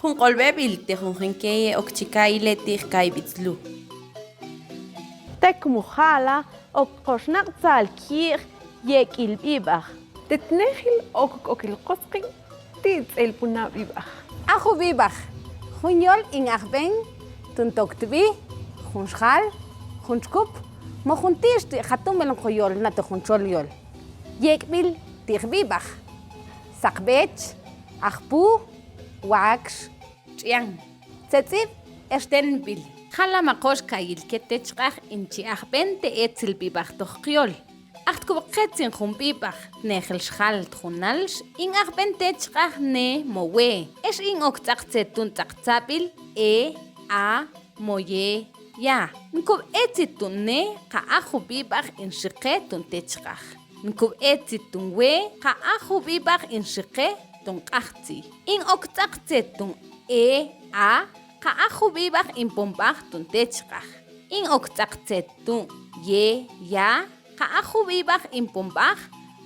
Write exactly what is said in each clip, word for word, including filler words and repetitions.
Jun q'olb'eb'il, te junjun keye ok chi ka'yile ti' jkayb'its lu. Tek mujala ok koxnaq'tsal ki'j yek'b'il b'ib'aj. Te tnejil ok k'okil qosq'in ti' tz'elpuna b'ib'aj. Aju b'ib'aj, jun yol in ajb'en tun toktb'i, jun xjal, jun txkup, mo jun ti'x ti' jatumel jun yol, na to jun txol yol. Yek'b'il ti' jb'ib'aj: saqb'ech, ajpu, wakx, tx'ian, tzetz'ib', ex tenb'il. Jala ma koxka'yil ke te chq'aj in chi ajb'en te etsil b'ib'aj toj qyol. Ax tkub'qetsin jun b'ib'aj tnejil xjal tjunalx in ajb'en te chq'aj ne mo we, ex in ok tz'aqtzet tun tz'aqtzab'il e, a, mo ye, ya. Nkub'etzi tun ne qa aju b'ib'aj in xiqe tun te chq'aj. Nkub'etzi tun we qa aju b'ib'aj in xiqe tun q'ajtzi. In ok tz'aqtzet tun e, a, qa aju b'ib'aj in ponb'aj tun te chq'aj. In ok tz'aqtzet tun ye, ya, qa aju b'ib'aj in ponb'aj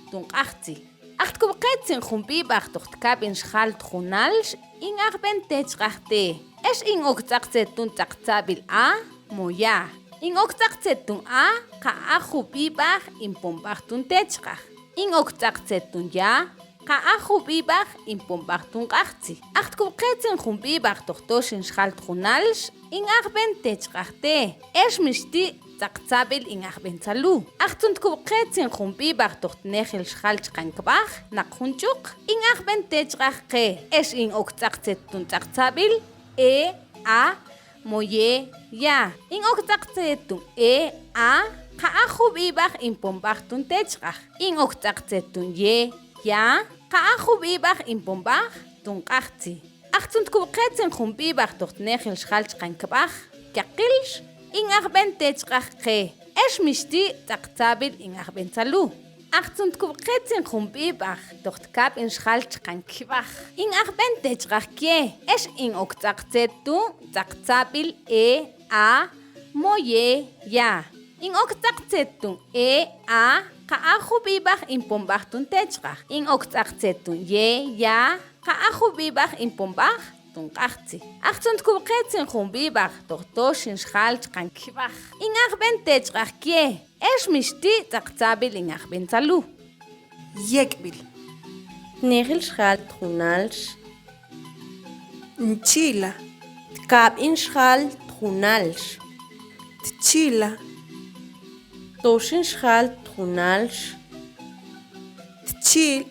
tun q'ajtzi. Ax tkub'qetsin jun b'ib'aj toj tkab'in xjal tjunalx in ajb'en te chq'aj te, ex in ok tz'aqtzet tun tz'aqtzab'il a mo ya. In ok tz'aqtzet tun a qa aju b'ib'aj in ponb'aj tun te chq'aj. In ok tz'aqtzet tun ya qa aju b'ib'aj in ponb'aj tun q'ajtzi. Ax tkub'qetsin jun b'ib'aj toj toxin xjal tjunalx in ajb'en te chq'aj te, ex mixti' tz'aqtzab'il in ajb'en tzalu. Ax tzun tkub'qetsin jun b'ib'aj toj tnejil xjal txqan kb'aj naq jun ch'uq in ajb'en te chq'aj qe, ex in ok tz'aqtzet tun tz'aqtzab'il e, a, mo ye, ya. In ok tz'aqtzet tun e, a, qa aju b'ib'aj in ponb'aj tun te chq'aj. In ok tz'aqtzet tun ye, ya, qa aju b'ib'aj in ponb'aj tun q'ajtzi. Ax tzun tkub'qetsin jun b'ib'aj toj tnejil xjal txqan kb'aj, kyaqilx, in ajb'en te chq'aj qe, ex mixti' tz'aqtzab'il in ajb'en tzalu. Ax tzun tkub'qetsin jun b'ib'aj toj tkab'in xjal txqan kb'aj in ajb'en te chq'aj kye, ex in ok tz'aqtzet tun tz'aqtzab'il e, a, mo ye, ya. In ok tz'aqtzet tun e, a, qa aju b'ib'aj in ponb'aj tun te chq'aj. In ok tz'aqtzet tun ye, ya, qa aju b'ib'aj in ponb'aj tun q'ajtzi. Ax tzun tkub'qetsin jun b'ib'aj toj toxin xjal txqan kb'aj in ajb'en te chq'aj kye, ex mixti' tz'aqtzab'il in ajb'en tzalu. Yek'b'il. Tnejil xjal tjunalx. Nchila. Tkab'in xjal tjunalx. Tchila. Toxin xjal tjunalx. Tchil.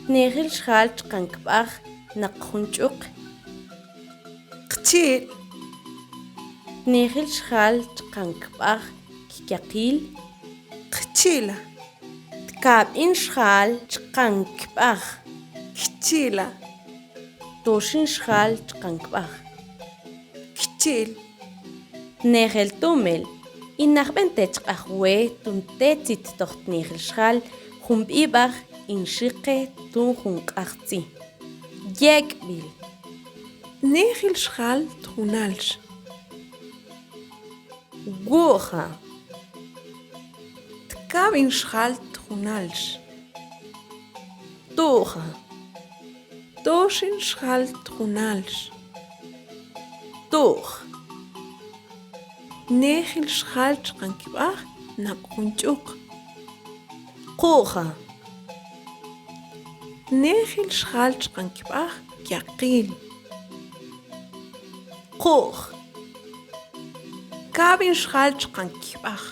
Tnejil xjal txqan kb'aj naq jun ch'uq. Qchil. Tnejil xjal txqan kb'aj kykyaqil. Qchila. Tkab'in xjal txqan kb'aj. Kchila. Toxin xjal txqan kb'aj. Kchil. Tnejel tumel. In ajb'en te chq'aj we tun tetzi toj tnejel xjal jun b'ib'aj in xiqe tun jun q'ajtzi. Yek'b'il. Tnejil xjal tjunalx. Wu'ja. Tkab'in xjal tjunalx. Tu'ja. Toxin xjal tjunalx. Tu'j. Tnejil xjal txqan kb'aj naq jun ch'uq. Qu'ja. Tnejil xjal txqan kb'aj kyaqil. Qu'j. Kab'in xjal txqan kb'aj.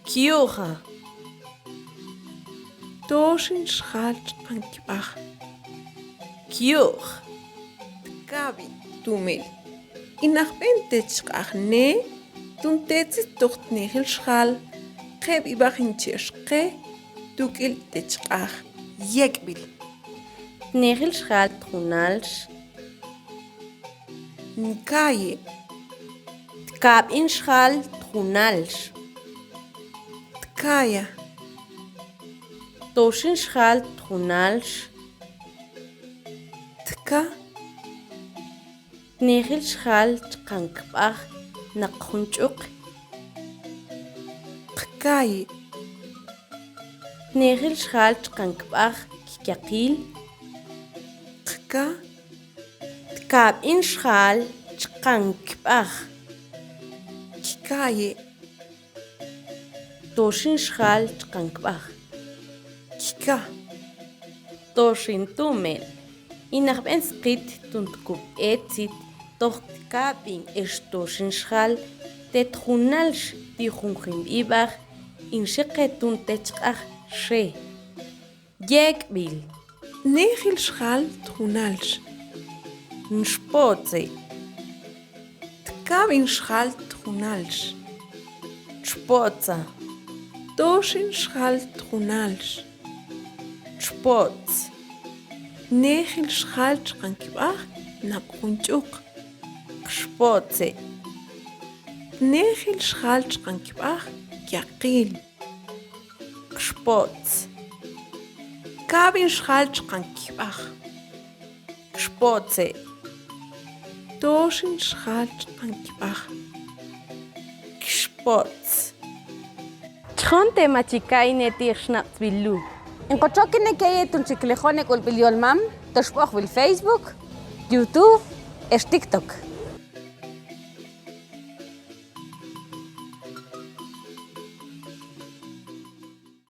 Kyu'ja. Toxin xjal txqan kb'aj. Kyu'j. Tkab'in tumel. In ajb'en te chq'aj ne tun tetzi toj tnejil xjal qe b'ib'aj in chi ex qe tuk'il te chq'aj. Yek'b'il. Tnejil xjal tjunalx. Nkayi. Tkab'in xjal tjunalx. Tkaya. Toxin xjal tjunalx. Tka. Tnejil xjal txqan kb'aj naq jun ch'uq. Qkayi. Tnejil xjal txqan kb'aj kykyaqil. Kika. Tkab'in xjal chqan kb'aj. Kika'ye'. Toxin xjal chqan kb'aj. Kika. Toxin tumen. Inajb'en sqit tun tkub' etsit toj tkab'in ex toxin xjal te tjunalx ti' junjim b'ib'aj in xi qe tun te chq'aj xe. Yek'b'il. Tnejil xjal tjunalx. Nxpotse'. Tkab'in xjal tjunalx. Txpotsa. Toxin xjal tjunalx. Txpots. Tnejil xjal chqan kb'aj, nab' jun ch'uq. Qxpotse'. Tnejil xjal chqan kb'aj, yaqil. Qxpots. Kab'in xjal chqan kb'aj. Kxpotse'. Toxin xjal chqan kb'aj. Kxpots. Chjon te' ma chi ka'ine ti' xnaq'tzb'il lu'. Inkochokineke yetun chi klejon e k'ulb'il yolmam to xb'ojb'il Facebook, YouTube ex TikTok.